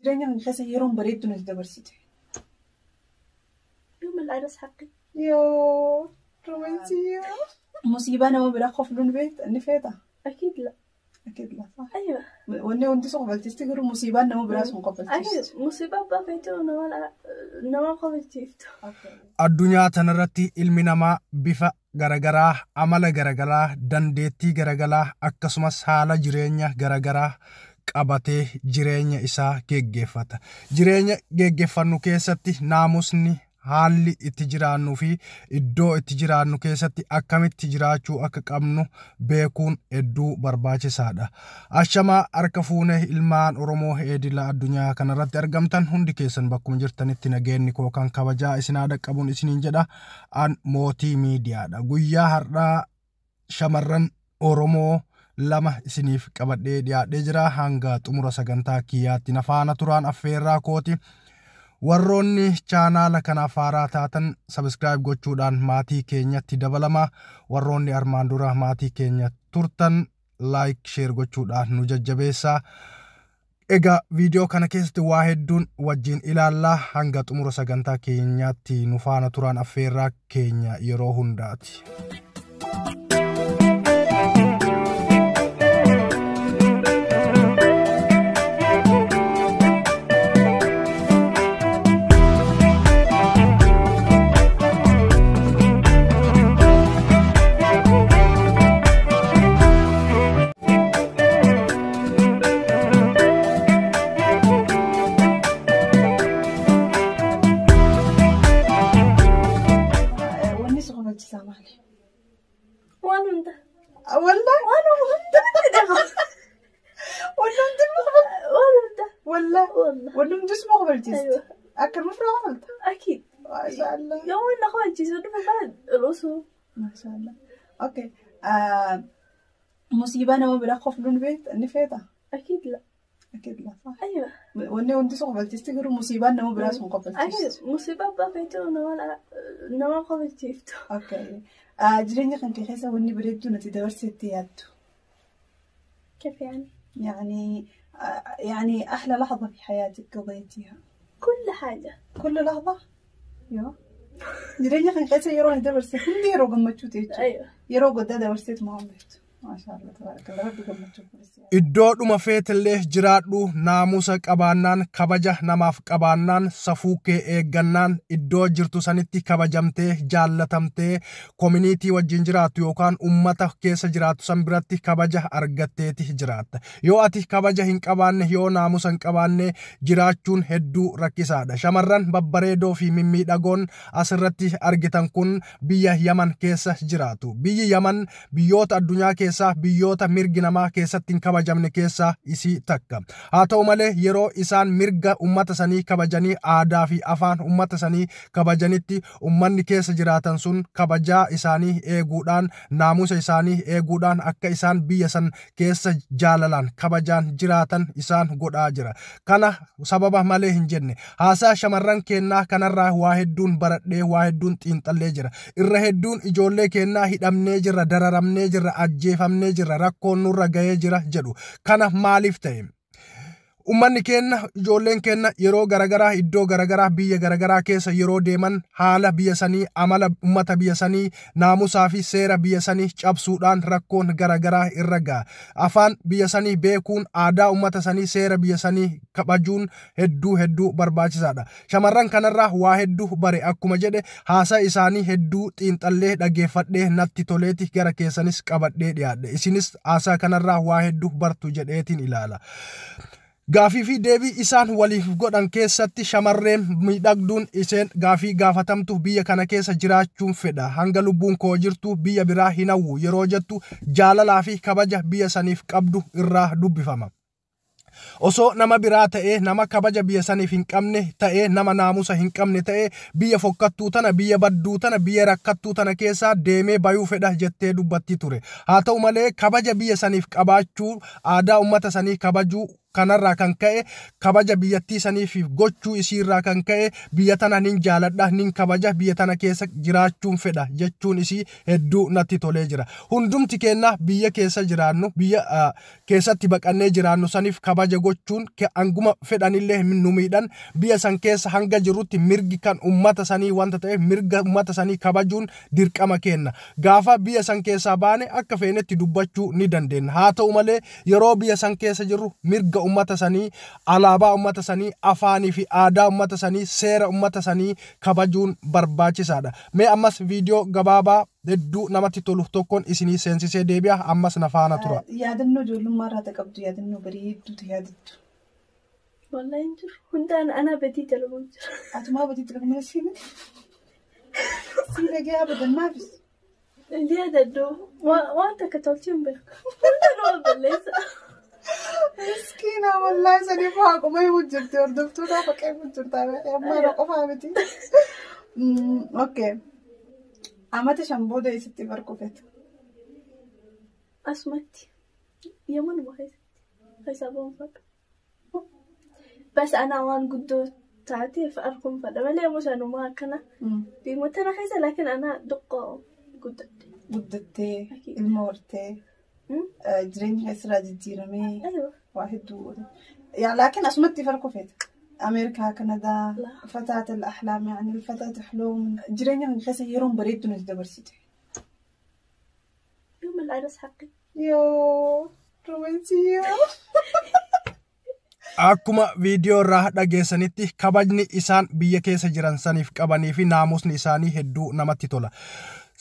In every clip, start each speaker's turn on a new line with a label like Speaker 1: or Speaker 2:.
Speaker 1: Jireenya kan keessa yeroon bareeddu nuti dabarsite.
Speaker 2: يوم العرس حقي.
Speaker 1: Yoo romansiyaa. Musiibaa nama biraa kofluun beekta ni feeta?
Speaker 2: أكيد لا.
Speaker 1: Akid la.
Speaker 2: أيوة.
Speaker 1: Wanni wanti sun kofalchiisti garuu musiibaan nama biraa sun kofalchiisti.
Speaker 2: أكيد مصيبة بقيته نوال نوال قبلتيفته.
Speaker 3: Addunyaa tanarratti ilmi namaa bifa garagaraa, amala garagaraa, dandeettii garagaraa akkasumas haala jireenya garagaraa qabatee jireenya isaa geggeeffata. Jireenya geggeeffannu keessatti naamusni haalli itti jiraannuu fi iddoo itti jiraannu keessatti akkamitti jiraachuu akka qabnu beekuun hedduu barbaachisaadha. Ashamaa harka fuunee ilmaan Oromoo eedila addunyaa kanarratti argamtan hundi keessan bakkuma jirtanitti nageenyi koo kan kabajaa isin haadha qabuun isiniin jedha. An mootii miidiyaadha. Guyyaa har'aa shamarran Oromoo lama isiniif qabadhee dhiyaadhee jira. Hanga xumura sagantaa kiyyaatti na faana turaan affeerraa kooti. Warroonni chaanaala kanaaf haaraa taatan sabiskiraayib gochuudhaan maatii keenyatti dabalama. Warroonni armaan dura maatii keenya turtan laayik sheer gochuudhaan nu jajjabeessaa. Egaa viidiyoo kana keessatti waa hedduun wajjin ilaallaa hanga xumura sagantaa keenyaatti nu faana turaan affeerraa keenya yeroo hundaati.
Speaker 1: Wanni si kofalchiisaa maali?
Speaker 2: waan hunda.
Speaker 1: Wallahi
Speaker 2: waan hunda.
Speaker 1: Wanni hundi nu kofal.
Speaker 2: Waan hunda.
Speaker 1: Wallahi
Speaker 2: والله.
Speaker 1: Wanni hundi suma kofalchiisti.
Speaker 2: أيوة.
Speaker 1: Akka nu firaa kofalta.
Speaker 2: أكيد.
Speaker 1: Maashaallah.
Speaker 2: يوم إن خالتي بعد الأصول.
Speaker 1: Maashaallah. Okay. Musiibaa nama biraa kofluun beekta ni feeta?
Speaker 2: أكيد لا.
Speaker 1: Akid la.
Speaker 2: أيوة.
Speaker 1: Wanni wanti sun kofalchiisti garuu musiibaan nama biraa sun kofalchiisti.
Speaker 2: أكيد مصيبة بقيته نوال نوال قبلتيفته.
Speaker 1: Okay. Jireenya kan kee keessa wanni bareedduu nuti dabarsetti yaaddu.
Speaker 2: كيف يعني؟
Speaker 1: يعني يعني أحلى لحظة في حياتك قضيتيها.
Speaker 2: كل حاجة.
Speaker 1: كل لحظة؟ Yoo. Jireenya kan keessa yeroo ani dabarse hundi yeroo gammachuuti jechuudha.
Speaker 2: أيوة.
Speaker 1: Yeroo goddaa dabarseet moo beektu. Maashaallah tabaarakallah rabbi gammachuu kunis.
Speaker 3: Iddoodhuma feetillee jiraadhu naamusa qabaannaan kabaja namaaf qabaannaan safuu kee eeggannaan iddoo jirtu sanitti kabajamtee jaallatamtee koominiitii wajjin jiraattu yookaan ummata keessa jiraattu san biratti kabaja argatteeti jiraatta. Yoo ati kabaja hin qabaanne yoo naamusa hin qabaanne jiraachuun hedduu rakkisaadha. Shamarran babbareedoo fi mimmiidhagoon asirratti argitan kun biyya Yaman keessa jiraatu. Biyyi Yaman biyyoota addunyaa keessaa biyyoota mirgi namaa keessatti hin kabajamne keessaa isii takka. Haa ta'u malee yeroo isaan mirga ummata sanii kabajanii aadaa fi afaan ummata sanii kabajanitti ummanni keessa jiraatan sun kabajaa isaanii eeguudhaan naamusa isaanii eeguudhaan akka isaan biyya san keessa jaalalaan kabajaan jiraatan isaan godhaa jira. Kana sababa malee hin jenne. Haasaa shamarran keennaa kanarraa waa hedduun baradhee waa hedduun xiinxallee jira. Irra hedduun ijoollee keennaa hidhamnee jirra, dararamnee jirra, ajjeefamnee jirra, rakkoon nurra gahee jira jedhu. Kana maaliif ta'e? Uummanni keenya ijoolleen keenya yeroo garagaraa iddoo garagaraa biyya garagaraa keessa yeroo deeman haala biyya sanii amala uummata biyya sanii naamusaa fi seera biyya sanii cabsuudhaan rakkoon garagaraa irra ga'a. Afaan biyya sanii beekuun aadaa uummata sanii seera biyya sanii kabajuun hedduu hedduu barbaachisaadha. Shamarran kanarraa waa hedduu bare akkuma jedhe haasaa isaanii hedduu xiinxallee dhageeffadhee natti toleeti gara keessanis qabadhee dhiyaadhe. Isinis haasaa kanarraa waa hedduu bartu jedheetiin ilaala. Gaafii fi deebii isaan waliif godhan keessatti shamarreen miidhagduun isheen gaafii gaafatamtu biyya kana keessa jiraachuun fedha. Hanga lubbuun koo jirtu biyya biraa hin hawwu yeroo jettu jaalalaa fi kabaja biyya saniif qabdu irraa dubbifama. Osoo nama biraa ta'ee nama kabaja biyya saniif hin qabne ta'ee nama naamusa hin qabne ta'ee biyya fokkattuu tana biyya badduu tana biyya rakkattuu tana keessaa deemee bayuu fedha jettee dubbatti ture. Haa ta'u malee kabaja biyya saniif qabaachuu aadaa uummata sanii kabajuu Kanarraa kan ka'e kabaja biyyattii saniif gochuu isiirraa kan ka'e biyya tana nin jaaladha, nin kabaja, biyya tana keessa jiraachuun fedha jechuun isii hedduu natti tolee jira. Hundumti keenya biyya keessa jiraannu, biyya keessatti baqannee jiraannu saniif kabaja gochuun hanguma fedhanillee nu miidhan, biyya san keessa hanga jirrutti mirgi kan ummata sanii wanta ta'eef mirga ummata sanii kabajuun dirqama kenna. Gaafa biyya san keessaa baane akka feenetti dubbachuu ni dandeenya. Haa ta'u malee yeroo biyya san keessa jirru mirga ummata sanii, alaabaa ummata sanii, afaanii fi aadaa ummata sanii, seera ummata sanii kabajuun barbaachisaadha. Mee ammas viidiyoo gabaabaa hedduu namatti tolu tokkoon isinii seensisee deebi'a, ammas na faana tura.
Speaker 1: Yaadannoo ijoollummaa irraa qabdu, yaadannoo bareedduutu yaadattu.
Speaker 2: Wallahi hin jiru. Hundaan ana badii dalaguu jira.
Speaker 1: Atumaa badii dalaguu siin si dhagee abadan maafis.
Speaker 2: Inni yaadadhu waan takka tolchee hin beeku. Hunda nama balleessa.
Speaker 1: Miskiina, wallahi saniif waaquma himuu jirti, hordoftoota haqee himuu jirta, amma yeroo qofaa miti. Okay. Amata 5 booda eessatti barkufeta?
Speaker 2: Asumatti. Yamanuma keessatti. Keessaa ba'uun fadha. Bas ana waan guddoo taateef arguun fadha malee musanumaa akkana. Diimota na keessa laakiin ana duqqoo guddadhe.
Speaker 1: Guddattee, ilma hortee, jireenya keessarraa jijjiiramee waa hedduu goote. Laakiin asumatti farkufeta. أمريكا، كندا، فتاة الأحلام، يعني الفتاة حلوم، jireenya kan keessa yeroon bareeddu nuti dabarsite.
Speaker 2: يوم العرس حقي.
Speaker 1: Yoo romansii.
Speaker 3: Akkuma viidiyoo irraa dhageessanitti kabajni isaan biyya keessa jiran saniif qabanii fi naamusni isaanii hedduu namatti tola.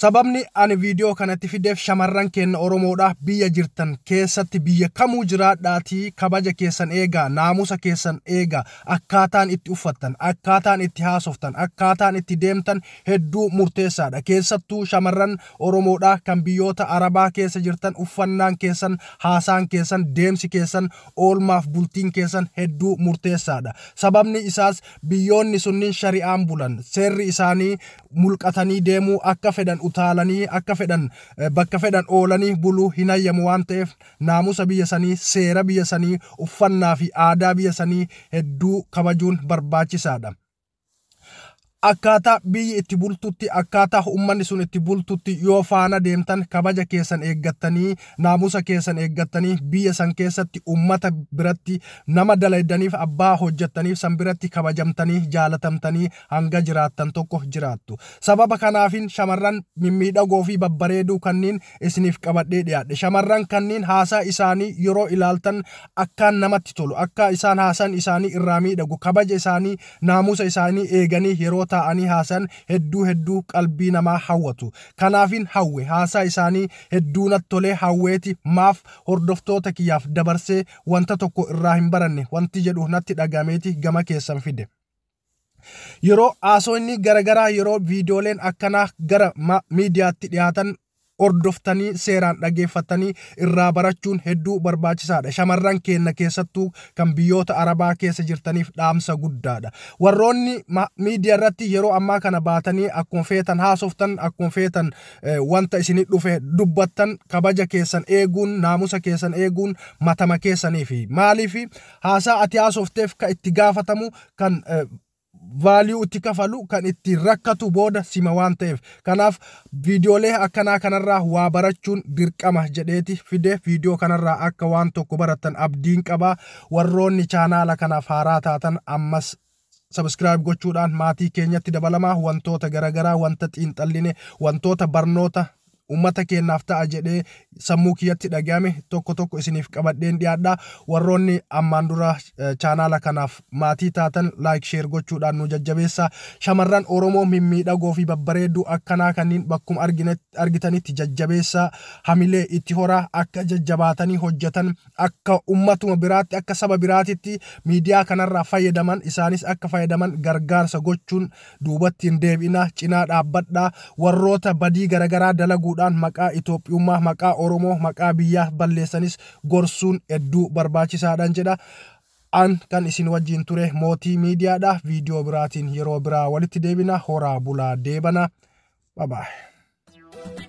Speaker 3: Sababni ani viidiyoo kanatti fideef shamarran keenya Oromoodha biyya jirtan keessatti biyya kamuu jiraadhaatii kabaja keessan eegaa, naamusa keessan eegaa, akkaataan itti uffattan, akkaataan itti haasoftan, akkaataan itti deemtan hedduu murteessaadha. Keessattuu shamarran Oromoodha kan biyyoota Arabaa keessa jirtan uffannaan keessan, haasaan keessan, deemsi keessan, oolmaaf bultiin keessan hedduu murteessaadha. Sababni isaas biyyoonni sunniin shari'aan bulan, seerri isaanii mulqatanii deemuu, akka fedhan utaalanii, akka fedhan bakka fedhan oolanii buluu hin hayyamu waan ta'eef naamusa biyya sanii, seera biyya sanii, uffannaa fi aadaa biyya sanii hedduu kabajuun barbaachisaadha. Akkaataa biyyi itti bultutti, akkaataa uummanni sun itti bultutti yoo faana deemtan, kabaja keessan eeggattanii, naamusa keessan eeggattanii, biyya san keessatti uummata biratti nama dalaydaniif, abbaa hojjettaniif san biratti kabajamtanii jaalatamtanii hanga jiraattan tokko jiraattu. Sababa kanaafin shamarran mimmiidhagoo fi babbareeduu kanneen isiniif qabadhee dhiyaadhe. Shamarran kanneen haasaa isaanii yeroo ilaaltan akkaan namatti tolu, akka isaan haasaan isaanii irraa miidhagu, kabaja isaanii, naamusa isaanii eeganii yeroo taa'anii haasan hedduu hedduu qalbii namaa hawwatu. Kanaafin hawwe, haasaa isaanii hedduu natti tolee hawweeti maaf hordoftoota kiyyaaf dabarsee wanta tokko irraa hin baranne wanti jedhu natti dhagameeti gama keessan fide. Yeroo haasonni garagaraa, yeroo viidiyooleen akkanaa gara miidiyaatti dhiyaatan hordoftanii seeraan dhageeffatanii irraa barachuun hedduu barbaachisaadha. Shamarran keenya keessattuu kan biyyoota Arabaa keessa jirtaniif dhaamsa guddaadha. Warroonni miidiyaa irratti yeroo ammaa kana baatanii akkuma feetan haasoftan, akkuma feetan wanta isinii dhufe dubbattan, kabaja keessan eeguun, naamusa keessan eeguun matama keessanii fi maaliif haasaa ati haasofteef kan itti gaafatamu, kan value itti kafalu, kan itti rakkatu booda sima waan ta'eef. Kanaaf viidiyoolee akkanaa kanarraa waa barachuun dirqama jedheeti fide. Viidiyoo kanarraa akka waan tokko barattan abdiin qaba. Warroonni chaanaala kanaaf haaraa taatan ammas subscribe gochuudhaan maatii keenyatti dabalamaa. Wantoota garaagaraa, wanta xiinxalline, wantoota barnoota uummata keenyaaf ta'a jedhee sammuu kiyyatti dhagahame tokko tokko isiniif qabadheen dhiyaadha. Warroonni ammaan dura chaanaala kanaaf maatii taatan like, share gochuudhaan nu jajjabeessa. Shamarran Oromoo mimmiidhagoo fi babbareedduu akkanaa kanneen bakkuma argitanitti jajjabeessa, hamilee itti horaa, akka jajjabaatanii hojjetan, akka uummatuma biraatti, akka saba biraatitti miidiyaa kanarraa fayyadaman, isaanis akka fayyadaman gargaarsa gochuun duubatti hin deebi'ina, cinaa dhaabbadhaa. Warroota badii garaagaraa dalaguudhaan maqaa Itoophiyummaa, maqaa Oromoo, maqaa biyyaa balleessanis gorsuun hedduu barbaachisaadhaan jedha. An kan isin wajjin ture Mootii Miidiyaadha. Viidiyoo biraatiin yeroo biraa walitti deebina. Horaa bulaa deebana. Bye bye.